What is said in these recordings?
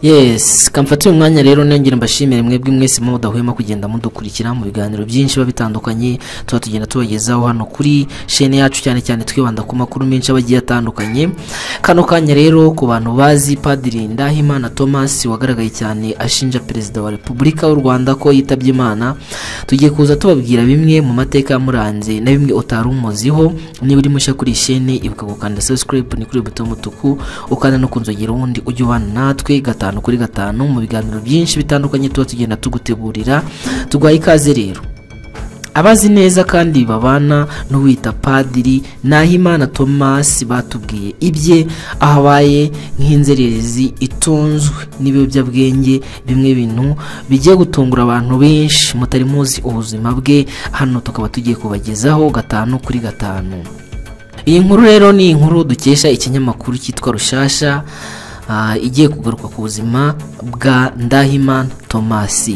Yes, kamfate umwanya rero nongera mbashimire mwebwe mwese mudahwema kugenda mudukurikira mu biganiro byinshi bitandukanye tuba tugenda tubagezaho hano kuri chaîne yacu, cyane cyane twibanda ku makuru menshi abagiye atandukanye. Kano kanya rero ku bantu bazi Padiri Ndahimana Thomas wagaragaye cyane ashinja Perezida wa Repubulika y'u Rwanda ko yitabye Imana, tugiye kuza tubabwira bimwe mu mateka yamuranze na bimwe utari umuziho. Niba uri mushya kuri chaîne, ibuka gukanda subscribe ni kuri buto mutuku, ukanda no kunzogera, ubundi ujye ubana natwe 5 kuri 5 mu biganiro byinshi bitandukanye tuba tugenda tugutegurira. Tuguhaye ikaze rero. Abazi neza kandi babana n'uwita Padiri Nahimana Thomas batubwiye ibye, aho abaye nk'inzererezi itunzwe n'ibiyobyabwenge, bimwe bintu bigiye gutungura abantu benshi mutari muzi ubuzima bwe. Hano tukaba tugiye kubagezaho 5 kuri 5. Iyi nkuru rero ni inkuru dukesha ikinyamakuru cyitwa Rushasha, igiye kugaruka ku buzima bwa Ndahimana Thomas.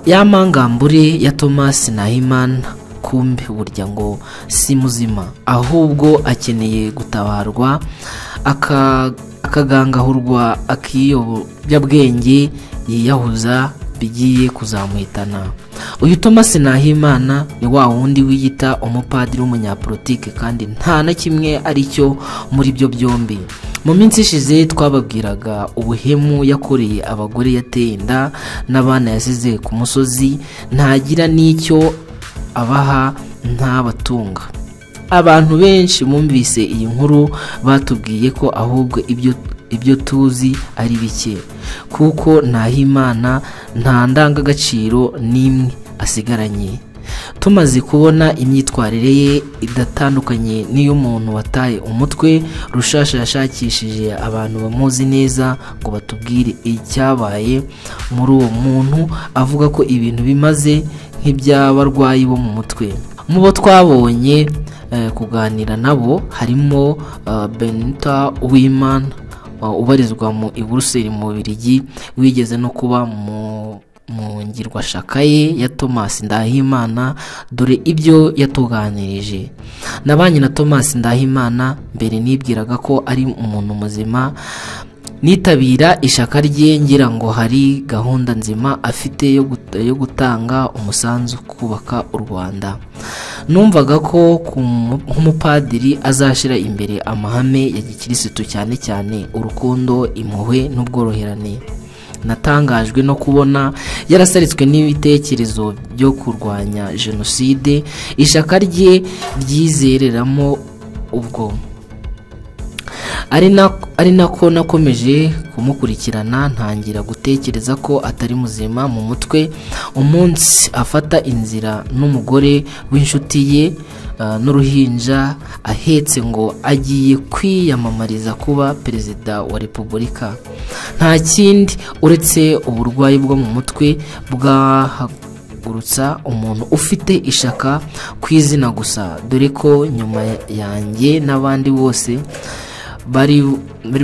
Yamangambure ya Thomas Nahimana, kumbe burya ngo si muzima, ahubwo akeneye gutabarwa akagangahurwa akiyobyabwenge yiyahuza bigiye kuzamuhitana. Uyu Thomas Nahimana ni wa wundi wiyita umupadiri w'umunyapolitike kandi nta na kimwe aricyo muri byo byombi. Mu minsi ishize twababwiraga ubuhemu yakoreye abagore yateye inda n'abana yasize ku musozi, ntagira n'icyo abaha, ntabatunga. Abantu benshi bumvise iyi nkuru batubwiye ko ahubwo ibyo tuzi ari bike, kuko Nahimana nta ndangagaciro n'imwe asigaranye. Tumaze kubona imyitwarire ye idatandukanye n'iy'umuntu wataye umutwe, Rushasha yashakishije abantu bamuzi neza ngo batubwire icyabaye muri uwo muntu avuga ko ibintu bimaze nk'iby'abarwayi bo mu mutwe. Mu bo twabonye kuganira nabo harimo Benita Uwimana ubarizwa mu i Buruseli mu Bubiligi, wigeze no kuba mu ngirwashaka ye ya Thomas Ndahimana. Dore ibyo yatuganirije. Nabanye na Thomas Ndahimana mbere nibwiraga ko ari umuntu muzima, nitabira ishaka rye ngira ngo hari gahunda nzima afite yo gutanga umusanzu kubaka u Rwanda. Numvaga ko nk'umupadiri azashyira imbere amahame ya gikirisitu, cyane cyane urukundo, impuhwe n'ubworoherane. Natangajwe no kubona yarasaritswe n'ibitekerezo byo kurwanya jenoside, ishaka rye ryizereramo ubwo. Ari nako nakomeje kumukurikirana, ntangira gutekereza ko atari muzima mu mutwe. Umunsi afata inzira n'umugore w'inshuti ye n'uruhinja ahetse ngo agiye kwiyamamariza kuba perezida wa Repubulika, nta kindi uretse uburwayi bwo mu mutwe bwahagurutsa umuntu ufite ishaka ku izina gusa, dore ko nyuma yanjye n'abandi bose bari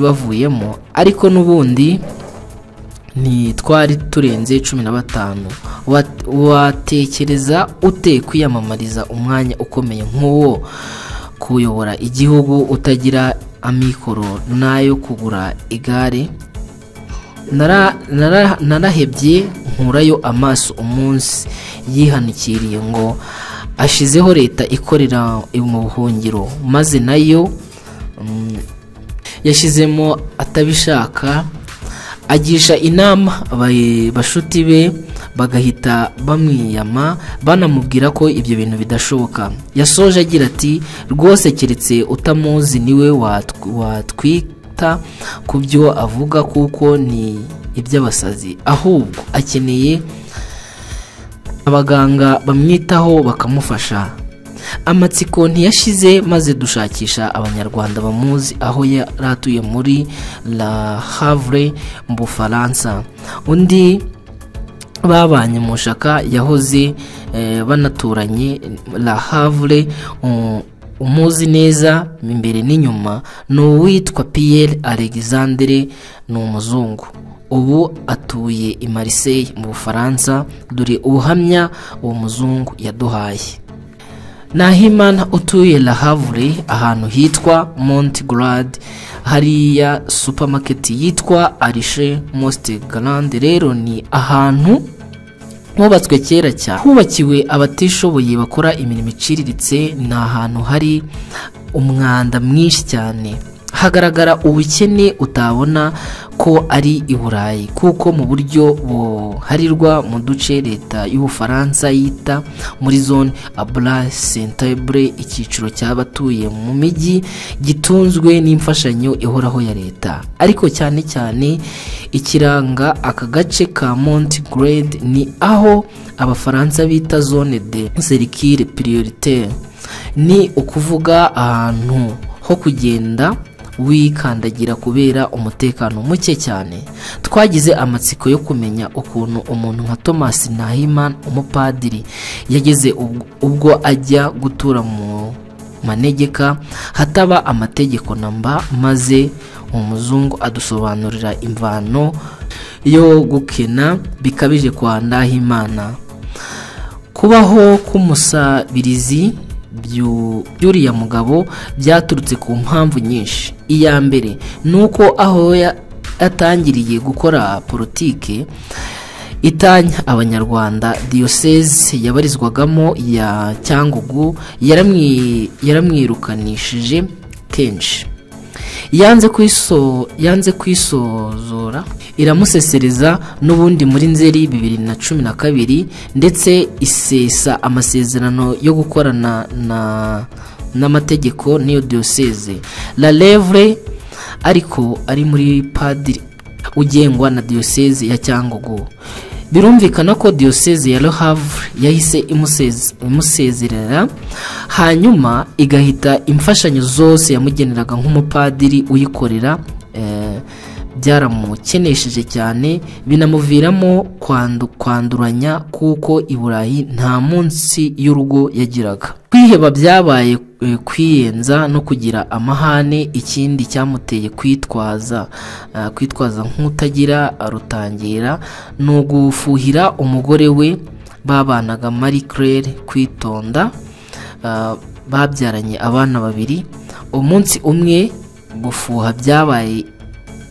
bavuyemo, ariko n'ubundi ntitwari turenze 15. Watekereza ute kwiyamamariza umwanya ukomeye nk'uwo kuyobora igihugu utagira amikoro n'ayo kugura igare? Narahebye nkurayo amaso umunsi yihanikiriye ngo ashizeho leta ikorera mu buhungiro, maze nayo yashizemo atabishaka, agisha inama bashuti be bagahita bamwiyama, banamubwira ko ibyo bintu bidashoboka. Yasoje agira ati rwose keretse utamuzi niwe watwita ku byo avuga, kuko ni iby'abasazi, ahubwo akeneye abaganga bamwitaho bakamufasha. Amatsiko ntiyashize, maze dushakisha abanyarwanda bamuzi aho yaratuye muri La Havre mu Bufaransa. Undi babanye mu shaka yahoze banaturanye La Havre, umuzi neza imbere n'inyuma, ni uwitwa Pierre Alexandre, ni umuzungu, ubu atuye i Marseille mu Bufaransa. Dore ubuhamya uwo muzungu yaduhaye. Nahimana utuye Le Havre, ahantu hitwa Mont Grad, hariya supermarket yitwa Arishe Most Grand. Rero ni ahantu hubatswe kera cyane, hubakiwe abatishoboye bakora imirimo iciriritse. Ni ahantu hari umwanda mwinshi cyane, hagaragara ubukene utabona ko ari i Burayi, kuko mu buryo buharirwa mu duce leta y'Ubufaransa yita muri zone Abra Centebre, icyiciro cy'abatuye mu mijyi gitunzwe n'imfashanyo ihoraho ya leta. Ariko cyane cyane ikiranga aka gace ka Mont Grade ni aho Abafaransa bita zone de cercle prioritaire, ni ukuvuga ahantu ho kugenda wikandagira kubera umutekano muke cyane. Twagize amatsiko yo kumenya ukuntu umuntu nka Thomas Nahimana, umupadiri, yageze ubwo ajya gutura mu manegeka hataba amategeko namba, maze umuzungu adusobanurira imvano yo gukena bikabije kwa Nahimana. Kubaho k'umusabirizi by'uriya mugabo byaturutse ku mpamvu nyinshi. Iya mbere ni uko aho yatangiriye gukora politike itanya Abanyarwanda, diyoseze yabarizwagamo ya Cyangugu yaramwirukanishije kenshi. Yanze kwisozora iramusesereza n'ubundi muri Nzeri 2012, ndetse isesa amasezerano yo gukorana n'amategeko n'iyo diyoseze. La Levre ariko ari muri padiri ugengwa na diyoseze ya Cyangugu. Birumvikana ko diyoseze ya Le Havre yahise imusezerera, hanyuma igahita imfashanyo zose yamugeneraga nk'umupadiri uyikorera. Byaramukenesheje cyane, binamuviramo kwanduranya, kuko i Burayi nta munsi y'urugo yagiraga. Kwiheba byabaye kwiyenza no kugira amahane. Ikindi cyamuteye kwitwaza nk'utagira rutangira ni ugufuhira umugore we babanaga Marie Claire Kwitonda. Babyaranye abana babiri. Umunsi umwe gufuha byabaye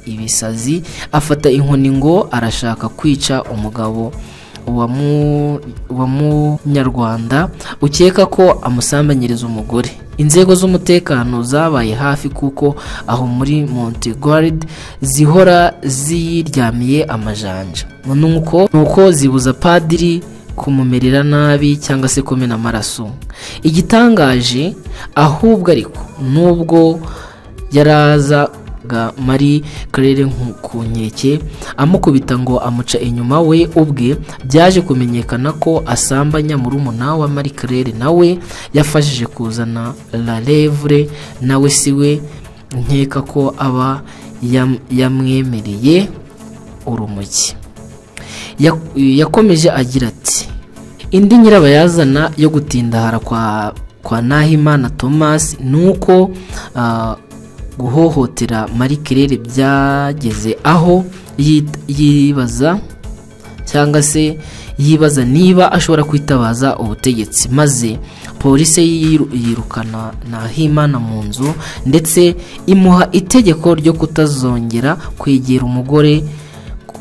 ibisazi, afata inkoni ngo arashaka kwica umugabo wa munyarwanda ukeka ko amusambanyiriza umugore. Inzego z'umutekano zabaye hafi, kuko aho muri Montegarde zihora ziryamiye amajanja, nuko zibuza padiri kumumerera nabi cyangwa se kumena amaraso. Igitangaje ahubwo ariko nubwo yaraza Marie Claire ku nkeke amukubita ngo amuca inyuma, we ubwe byaje kumenyekana ko asambanya murumuna wa Marie Claire, nawe yafashije kuzana La Levre, nawe siwe nkeka ko aba yamwemereye urumogi. Yakomeje agira ati indi nyirabayazana yo gutindahara kwa Nahimana Thomas nuko guhohotera Marie Claire byageze aho yibaza cyangwa se yibaza niba ashobora kwitabaza ubutegetsi, maze polisi yirukana Nahimana mu nzu, ndetse imuha itegeko ryo kutazongera kwegera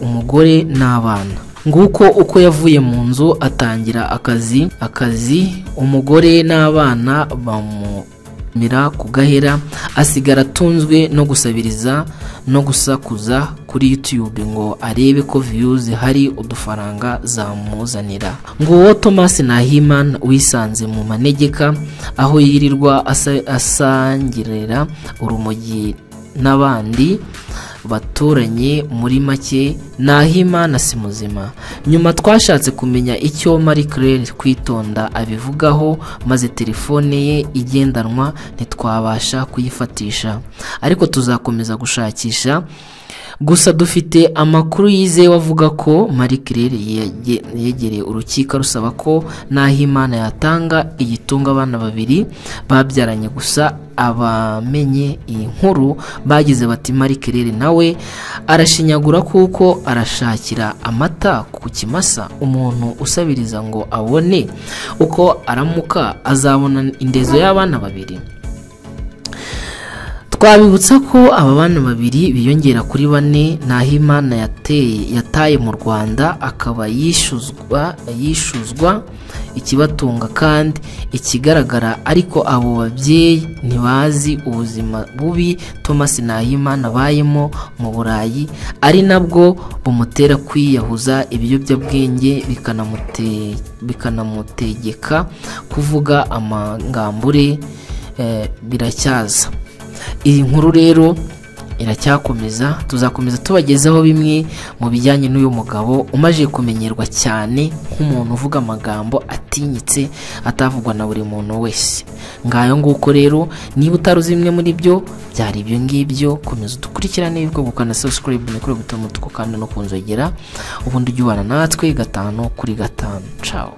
umugore n'abana. Nguko uko yavuye mu nzu atangira akazi, umugore n'abana bamumira kugahera, asigara atunzwe no gusabiriza no gusakuza kuri YouTube ngo arebe ko views hari udufaranga zamuzanira. Nguwo Thomas Nahimana wisanze mu manegeka aho yirirwa asangirira urumogi n'abandi baturanye. Muri make Nahimana si muzima. Nyuma twashatse kumenya icyo Marie Claire Kwitonda abivugaho, maze telefone ye igendanwa ntitwabasha kuyifatisha, ariko tuzakomeza gushakisha. Gusa dufite amakuru yizewe avuga ko Marie Claire yegereye urukiko rusaba ko Nahimana yatanga igitunga abana babiri babyaranye. Gusa abamenye iyi nkuru bagize bati Marie Claire nawe arashinyagura kuko arashakira amata ku kimasa. Umuntu usabiriza ngo abone uko aramuka azabona indezo y'abana babiri. Twabibutsa ko aba bana babiri biyongera kuri bane Nahimana yataye mu Rwanda, akaba yishuzwa ikibatunga kandi ikigaragara ariko abo babyeyi ntibazi ubuzima bubi Thomas Nahimana abayemo mu Burayi, ari nabwo bumutera kwiyahuza ibiyobyabwenge bikanamutegeka kuvuga amangambure. Biracyaza. Iyi nkuru rero iracyakomeza, tuzakomeza tubagezaho bimwe mu bijyanye n'uyu mugabo umaze kumenyerwa cyane nk'umuntu uvuga amagambo atinyitse atavugwa na buri muntu wese. Ngayo nguko rero, niba utaruzi bimwe muri byo byari ibyo ngibyo, komeza udukurikirane ubwo gukanda subscribe ni kuri buto mutuku kandi no kunzogera, ubundi ujye ubana natwe 5 kuri 5. Ciao.